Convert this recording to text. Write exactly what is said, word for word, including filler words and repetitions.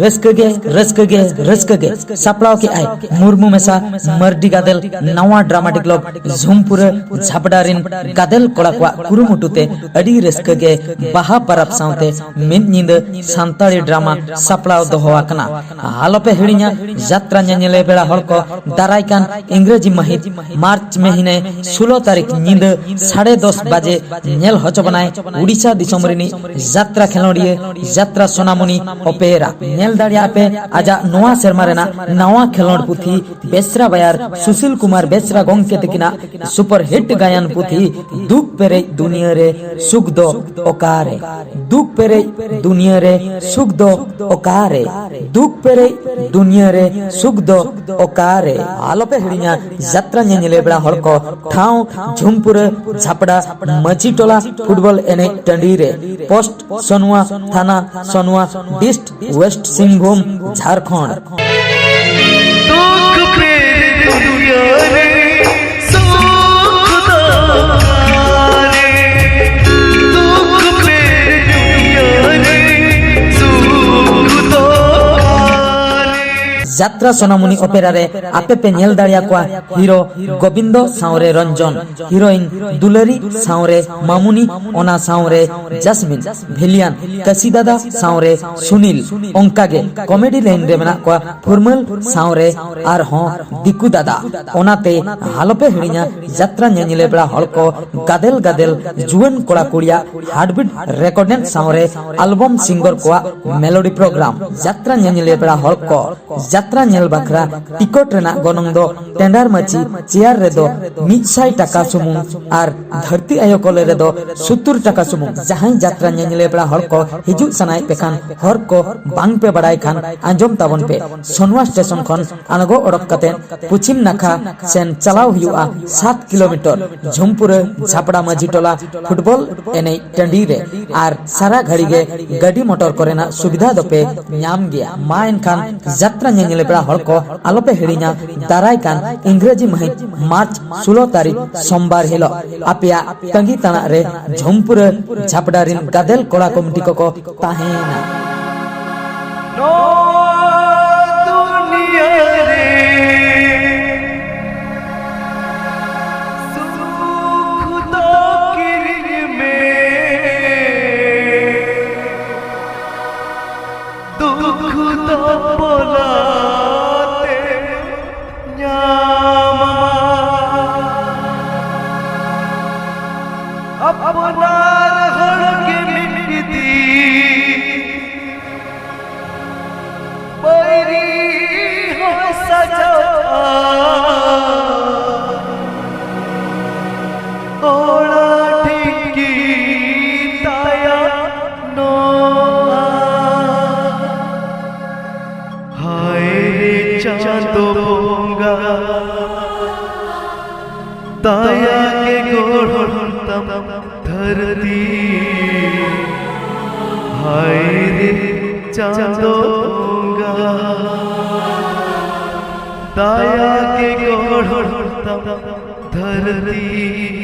ᱨᱟᱹᱥᱠᱟᱹ ᱜᱮ, ᱨᱟᱹᱥᱠᱟᱹ ᱜᱮ, ᱨᱟᱹᱥᱠᱟᱹ ᱜᱮ᱾ ᱥᱟᱯᱲᱟᱣ ᱠᱮᱜᱼᱟᱭ ᱢᱩᱨᱢᱩ ᱢᱮᱥᱟ ᱢᱟᱹᱨᱰᱤ ᱜᱟᱫᱮᱞ ᱱᱟᱣᱟ ᱰᱨᱟᱢᱟ ᱰᱤᱜᱽᱞᱚᱵ ᱡᱷᱩᱢᱯᱩᱨᱟᱹ ᱡᱷᱟᱯᱰᱟ ᱨᱤᱱ ᱜᱟᱫᱮᱞ ᱠᱚᱲᱟ ᱠᱚᱣᱟᱜ ᱠᱩᱨᱩᱢᱩᱴᱩ ᱛᱮ ᱟᱹᱰᱤ ᱨᱟᱹᱥᱠᱟᱹ ᱜᱮ ᱵᱟᱦᱟ ᱯᱟᱨᱟᱵᱽ ᱥᱟᱶᱛᱮ ᱢᱤᱫ ᱧᱤᱫᱟᱹ ᱥᱟᱱᱛᱟᱲᱤ ᱰᱨᱟᱢᱟ ᱥᱟᱯᱲᱟᱣ ᱫᱚᱦᱚ ᱟᱠᱟᱱᱟ᱾ ᱟᱞᱚᱯᱮ ᱦᱤᱲᱤᱧᱟ, ᱡᱟᱛᱨᱟ ᱧᱮᱧᱮᱞᱮ ᱵᱮᱲᱟ ᱦᱚᱲ ᱠᱚ ᱫᱟᱨᱟᱭ ᱠᱟᱱ ᱤᱝᱨᱮᱡᱤ ᱢᱟᱹᱦᱤᱛ ᱢᱟᱨᱪ ᱢᱟᱹᱦᱤᱱᱟᱹ ᱥᱳᱞᱳ ᱛᱟᱹᱨᱤᱠᱷ ᱧᱤᱫᱟᱹ ᱥᱟᱲᱮ ᱫᱚᱥ ᱵᱟᱡᱮ ᱧᱮᱞ ᱦᱚᱪᱚ ᱵᱚᱱᱟᱭ ᱩᱰᱤᱥᱟ ᱫᱤᱥᱚᱢ ᱨᱤᱱᱤᱡ ᱡᱟᱛᱨᱟ ᱠᱷᱮᱞᱳᱰᱤᱭᱟᱹ ᱡᱟᱛᱨᱟ ᱥᱳᱱᱟᱢᱩᱱᱤ ᱚᱯᱮᱨᱟ᱾ ᱧᱮᱞ ᱫᱟᱲᱮᱭᱟᱜ ᱯᱮ ᱟᱡᱟᱜ ᱱᱚᱣᱟ ᱥᱮᱨᱢᱟ ᱨᱮᱱᱟᱜ ᱱᱟᱣᱟ ᱠᱷᱮᱞᱳᱰ ᱯᱩᱛᱷᱤ ᱵᱮᱥᱨᱟ ᱵᱟᱭᱟᱨ ᱥᱩᱥᱤᱞ ᱠᱩᱢᱟᱨ ᱵᱮᱥᱨᱟ ᱜᱚᱢᱠᱮ ᱛᱟᱹᱠᱤᱱᱟᱜ ᱥᱩᱯᱟᱨ ᱦᱤᱴ ᱜᱟᱭᱟᱱ ᱯᱩᱛᱷᱤ ᱫᱩᱠ ᱯᱮᱨᱮᱡ ᱫᱩᱱᱤᱭᱟᱹ ᱨᱮ ᱥᱩᱠ ᱫᱚ ᱚᱠᱟᱨᱮ? ᱫᱩᱠ ᱯᱮᱨᱮᱡ ᱫᱩᱱᱤᱭᱟᱹ ᱨᱮ ᱥᱩᱠ ᱫᱚ ᱚᱠᱟᱨᱮ? ᱫᱩᱠ ᱯᱮᱨᱮᱡ ᱫᱩᱱᱤᱭᱟᱹ ᱨᱮ ᱥᱩᱠ ᱫᱚ ᱚᱠᱟᱨᱮ? ᱟᱞᱚᱯᱮ ᱦᱤᱲᱤᱧᱟ, ᱡᱟᱛᱨᱟ ᱧᱮᱧᱮᱞᱮ ᱵᱮᱲᱟ ᱦᱚᱲ ᱠᱚ ᱴᱷᱟᱶ ᱡᱷᱩᱢᱯᱩᱨᱟᱹ ᱡᱷᱟᱯᱲᱟ ᱢᱟᱹᱡᱷᱤ ᱴᱚᱞᱟ ᱯᱷᱩᱴᱵᱚᱞ ᱮᱱᱮᱡ ᱴᱟᱺᱰᱤ ᱨᱮ, ᱯᱳᱥᱴ ᱥᱚᱱᱩᱣᱟ, ᱛᱷᱟᱱᱟ ᱥᱚᱱᱩᱣᱟ, ᱰᱤᱥᱴ ᱣᱮᱥᱴ ᱥᱤᱝᱵᱷᱩᱢ, ᱡᱷᱟᱲᱠᱷᱚᱸᱰ᱾ ᱡᱟᱛᱨᱟ ᱥᱳᱱᱟᱢᱩᱱᱤ ᱚᱯᱮᱨᱟ ᱨᱮ ᱟᱯᱮ ᱯᱮ ᱧᱮᱞ ᱫᱟᱲᱮᱭᱟᱠᱚᱣᱟ ᱦᱤᱨᱳ ᱜᱳᱵᱤᱱᱫᱚ ᱥᱟᱶᱨᱮ ᱨᱚᱧᱡᱚᱱ, ᱦᱤᱨᱳᱭᱤᱱ ᱫᱩᱞᱟᱹᱨᱤ ᱥᱟᱶᱨᱮ ᱢᱟᱢᱩᱱᱤ, ᱚᱱᱟ ᱥᱟᱶᱨᱮ ᱡᱟᱥᱢᱤᱱ, ᱵᱷᱤᱞᱤᱭᱟᱱ ᱠᱟᱥᱤ ᱫᱟᱫᱟ ᱥᱟᱶᱨᱮ ᱥᱩᱱᱤᱞ, ᱚᱱᱠᱟᱜᱮ ᱠᱚᱢᱮᱰᱤ ᱞᱟᱭᱤᱱ ᱨᱮ ᱢᱮᱱᱟᱜ ᱠᱚᱣᱟ ᱯᱷᱩᱨᱢᱟᱹᱞ ᱥᱟᱶᱨᱮ ᱟᱨᱦᱚᱸ ᱫᱤᱠᱩ ᱫᱟᱫᱟ᱾ ᱚᱱᱟᱛᱮ ᱟᱞᱚᱯᱮ ᱦᱤᱲᱤᱧᱟ, ᱡᱟᱛᱨᱟ ᱧᱮᱧᱮᱞᱮ ᱵᱮᱲᱟ ᱦᱚᱲ ᱠᱚ ᱜᱟᱫᱮᱞ ᱜᱟᱫᱮᱞ ᱡᱩᱣᱟᱹᱱ ᱠᱚᱲᱟ ᱠᱩᱲᱤᱭᱟᱜ ᱦᱟᱨᱴᱵᱤᱴ ᱨᱮᱠᱚᱨᱰᱮᱱᱴ ᱥᱟᱶᱨᱮ ᱟᱞᱵᱚᱢ ᱥᱤᱝᱜᱚᱨ ᱠᱚᱣᱟᱜ ᱢᱮᱞᱳᱰᱤ ᱯᱨᱳᱜᱨᱟᱢ᱾ ᱡᱟᱛᱨᱟ ᱧᱮᱧᱮᱞᱮ ᱵᱮᱲᱟ ᱦᱚᱲ ᱠᱚ ᱡᱟᱛᱨᱟ ᱧᱮᱞ ᱵᱟᱠᱷᱨᱟ ᱴᱤᱠᱚᱴ ᱨᱮᱱᱟᱜ ᱜᱚᱱᱚᱝ ᱫᱚ ᱴᱮᱸᱰᱟᱨ ᱢᱟᱹᱪᱤ ᱪᱮᱭᱟᱨ ᱨᱮᱫᱚ ᱢᱤᱫ ᱥᱟᱭ ᱴᱟᱠᱟ ᱥᱩᱢᱩᱝ ᱟᱨ ᱫᱷᱟᱹᱨᱛᱤ ᱟᱭᱳ ᱠᱚᱞᱮ ᱨᱮᱫᱚ ᱥᱳᱛᱛᱳᱨ ᱴᱟᱠᱟ ᱥᱩᱢᱩᱝ᱾ ᱡᱟᱦᱟᱸᱭ ᱡᱟᱛᱨᱟ ᱧᱮᱧᱮᱞᱮ ᱵᱮᱲᱟ ᱦᱚᱲ ᱠᱚ ᱦᱤᱡᱩᱜ ᱥᱟᱱᱟᱭᱮᱫ ᱯᱮ ᱠᱷᱟᱱ, ᱦᱚᱨ ᱠᱚ ᱵᱟᱝ ᱯᱮ ᱵᱟᱲᱟᱭ ᱠᱷᱟᱱ, ᱟᱸᱡᱚᱢ ᱛᱟᱵᱚᱱ ᱯᱮ᱾ ᱥᱚᱱᱣᱟ ᱥᱴᱮᱥᱚᱱ ᱠᱷᱚᱱ ᱟᱬᱜᱚ ᱚᱰᱚᱠ ᱠᱟᱛᱮ ᱯᱚᱪᱷᱤᱢ ᱱᱟᱠᱷᱟ ᱥᱮᱱ ᱪᱟᱞᱟᱣ ᱦᱩᱭᱩᱜᱼᱟ ᱥᱟᱛ ᱠᱤᱞᱳᱢᱤᱴᱟᱨ᱾ ᱡᱷᱩᱢᱯᱩᱨᱟᱹ ᱡᱷᱟᱯᱲᱟ ᱢᱟᱹᱡᱷᱤ ᱴᱚᱞᱟ ᱯᱷᱩᱴᱵᱚᱞ ᱮᱱᱮᱡ ᱴᱟᱺᱰᱤ ᱨᱮ ᱟᱨ ᱥᱟᱨᱟ ᱜᱷᱟᱹᱲᱤ ᱜᱮ ᱜᱟᱹᱰᱤ ᱢᱚᱴᱚᱨ ᱠᱚᱨᱮᱱᱟᱜ ᱥᱩᱵᱤᱫᱷᱟ ᱫᱚᱯᱮ ᱧᱟᱢ ᱜᱮᱭᱟ᱾ ᱢᱟ ᱮᱱᱠᱷᱟᱱ ᱡᱟᱛᱨᱟ ᱧᱮᱧᱮᱞ ᱯᱮᱲᱟ ᱦᱚᱲ ᱠᱚ ᱟᱞᱚᱯᱮ ᱦᱤᱲᱤᱧᱟ, ᱫᱟᱨᱟᱭ ᱠᱟᱱ ᱤᱝᱨᱮᱡᱤ ᱢᱟᱹᱦᱤᱛ ᱢᱟᱨᱪ ᱥᱳᱞᱳ ᱛᱟᱹᱨᱤᱠᱷ ᱥᱳᱢᱵᱟᱨ ᱦᱤᱞᱳᱜ ᱟᱯᱮᱭᱟᱜ ᱛᱟᱺᱜᱤ ᱛᱟᱲᱟᱜ ᱨᱮ ᱡᱷᱩᱢᱯᱩᱨᱟᱹ ᱡᱷᱟᱯᱲᱟ ᱨᱤᱱ ᱜᱟᱫᱮᱞ ᱠᱚᱲᱟ ᱠᱚᱢᱤᱴᱤ ᱠᱚᱠᱚ ᱛᱟᱦᱮᱸᱭᱮᱱᱟ᱾ ᱱᱚᱣᱟ ᱫᱩᱱᱤᱭᱟᱹ ᱨᱮ ᱥᱩᱠᱷ ᱫᱚ ᱠᱤᱨᱤᱧ ᱢᱮ, ᱫᱩᱠᱷ ᱫᱚ ᱯᱚᱞᱟᱛᱮ ᱧᱟᱢᱟ᱾ ᱟᱯᱱᱟᱨ ᱦᱚᱲ ᱜᱮ ᱢᱤᱫ ᱫᱤᱱ ᱵᱟᱹᱭᱨᱤ ᱦᱚᱸ ᱥᱟᱡᱟᱜᱼᱟ᱾ ᱚᱱᱟ ᱴᱷᱤᱠ ᱜᱮ ᱛᱟᱭᱟ ᱱᱚᱣᱟ᱾ ᱦᱟᱭ ᱨᱮ ᱪᱟᱸᱫᱚ ᱵᱚᱸᱜᱟ, ᱫᱟᱭᱟ ᱜᱮ ᱜᱚᱲᱦᱚᱱ ᱛᱟᱢ ᱫᱷᱟᱹᱨᱛᱤ᱾ ᱦᱟᱭ ᱨᱮ ᱪᱟᱸᱫᱚ ᱵᱚᱸᱜᱟ, ᱫᱟᱭᱟ ᱜᱮ ᱜᱚᱲᱦᱚᱱ ᱛᱟᱢ ᱫᱷᱟᱹᱨᱛᱤ᱾